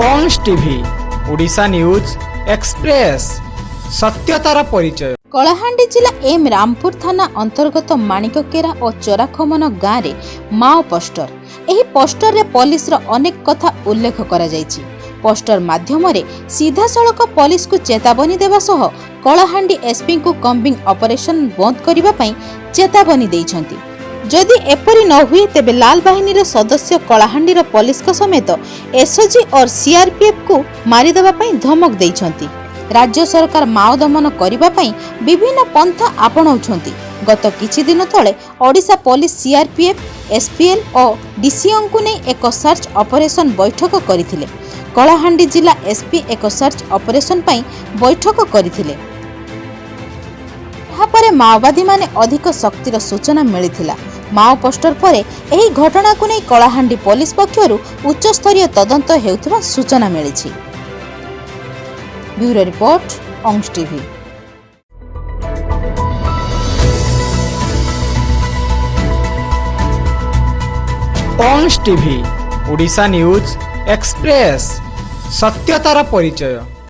ଅଂଶ TV, Odisha news express, ସତ୍ୟତାର ପରିଚୟ। କଳାହାଣ୍ଡି ଜିଲ୍ଲା ଏମ୍ ରାମପୁର ଥାନା ଅନ୍ତର୍ଗତ ମାଣିକକେରା ଓ ଚୋରାଖମନ ଗାଁରେ ମାଓ ପୋଷ୍ଟର। ଏହି ପୋଷ୍ଟରରେ ପୋଲିସର ଅନେକ କଥା ଉଲ୍ଲେଖ କରାଯାଇଛି। ପୋଷ୍ଟର ମାଧ୍ୟମରେ ସିଧାସଳଖ ପୋଲିସକୁ ଚେତାବନୀ ଦେବା ସହ କଳାହାଣ୍ଡି ଏସ୍ପିଙ୍କୁ କମ୍ବିଂ ଅପରେସନ ବନ୍ଦ କରିବା ପାଇଁ ଚେତାବନୀ ଦେଇଛନ୍ତି। ଯଦି ଏପରି ନ ହୁଏ, ତେବେ ଲାଲ ବାହିନୀର ସଦସ୍ୟ କଳାହାଣ୍ଡିର ପୋଲିସଙ୍କ ସମେତ ଏସ୍ଓଜି ଓ ସିଆରପିଏଫ୍କୁ ମାରିଦେବା ପାଇଁ ଧମକ ଦେଇଛନ୍ତି। ରାଜ୍ୟ ସରକାର ମାଓ ଦମନ କରିବା ପାଇଁ ବିଭିନ୍ନ ପନ୍ଥା ଆପଣାଉଛନ୍ତି। ଗତ କିଛି ଦିନ ତଳେ ଓଡ଼ିଶା ପୋଲିସ ସିଆରପିଏଫ୍, ଏସ୍ପିଏଲ୍ ଓ ଡିସିଓଙ୍କୁ ନେଇ ଏକ ସର୍ଚ୍ଚ ଅପରେସନ ବୈଠକ କରିଥିଲେ। କଳାହାଣ୍ଡି ଜିଲ୍ଲା ଏସ୍ପି ଏକ ସର୍ଚ୍ଚ ଅପରେସନ ପାଇଁ ବୈଠକ କରିଥିଲେ। ଏହାପରେ ମାଓବାଦୀମାନେ ଅଧିକ ଶକ୍ତିର ସୂଚନା ମିଳିଥିଲା। ମାଓ ପୋଷ୍ଟର ପରେ ଏହି ଘଟଣାକୁ ନେଇ କଳାହାଣ୍ଡି ପୋଲିସ ପକ୍ଷରୁ ଉଚ୍ଚସ୍ତରୀୟ ତଦନ୍ତ ହେଉଥିବା ସୂଚନା ମିଳିଛି। ବ୍ୟୁରୋ ରିପୋର୍ଟ, ଅଂଶ ଟିଭି। ଅଂଶ ଟିଭି, ଓଡ଼ିଶା ନ୍ୟୁଜ୍ ଏକ୍ସପ୍ରେସ୍, ସତ୍ୟତାର ପରିଚୟ।